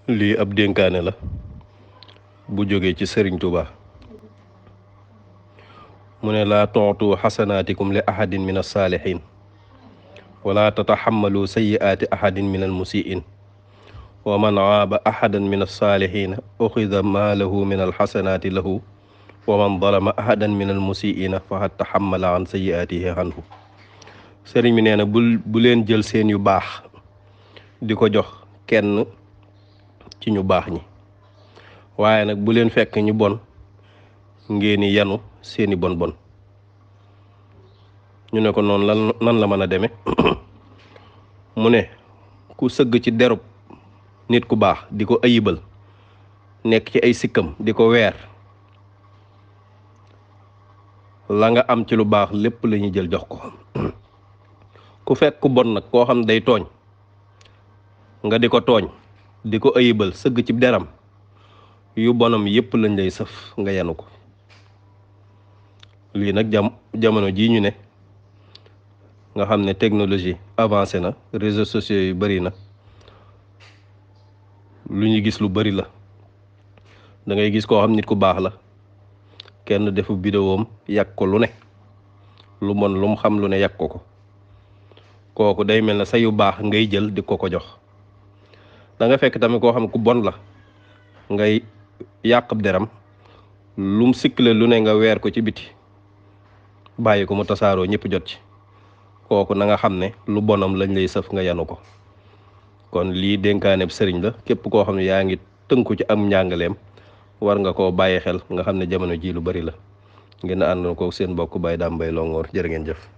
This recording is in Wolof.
lii ab dénkaane la bu jógee ci Sëriñ Tuuba mu ne laa tontu xasanaatikum li ahadin min alsaalihin wala tataxamalu sayiaati ahadin min almusiin wa man aaba ahadan min alsaalihin uxida maalahu min alxasanaati lahu wa man dalama ahadan min almusiina faqad taxamala an sayiaatihi anhu sëriñ bi nee na bu leen jël seen yu baax di ko jox kenn ci ñu baax ñi waaye nag bu leen fekk ñu bon ngeeni yanu seeni bon bon ñu ne ko noonu nan la mën a demee mu ne ku sëgg ci derub nit ku baax di ko ayibal nekk ci ay sikkam di ko weer la nga am ci lu baax lépp la ñuy jël jox ko ku fekk ku bon nag koo xam day tooñ nga di ko tooñ di ko ayibal sëgg ci deram yu bonam yépp lañ lay sëf nga yanu ko lii nag jamono jii ñu ne nga xam ne technologie avancé na réseaux sociaux yu bari na lu ñu gis lu bari la da ngay gis koo xam nit ku baax la kenn defu vidéom yàq ko lu ne lu mon lu mu xam lu ne yàq ko kooku day mel na sa yu baax ngay jël di ko jox da nga fekk tamit koo xam ku bon la ngay yàq deram lum sikkle lu ne nga weer ko ci biti bàyyi ko mu tasaaroo ñëpp jot ci kooku na nga xam ne lu bonam lañ lay sëf nga yanu ko kon lii dénkaaneb sëriñ la képp koo xam ne yaa ngi tënku ci am njàngaleem war nga koo bàyyi xel nga xam ne jamono ji lu bari la ngeen àndoon ko seen mbokk Baye Dame Mbaye Longhor jërë ngeen jëf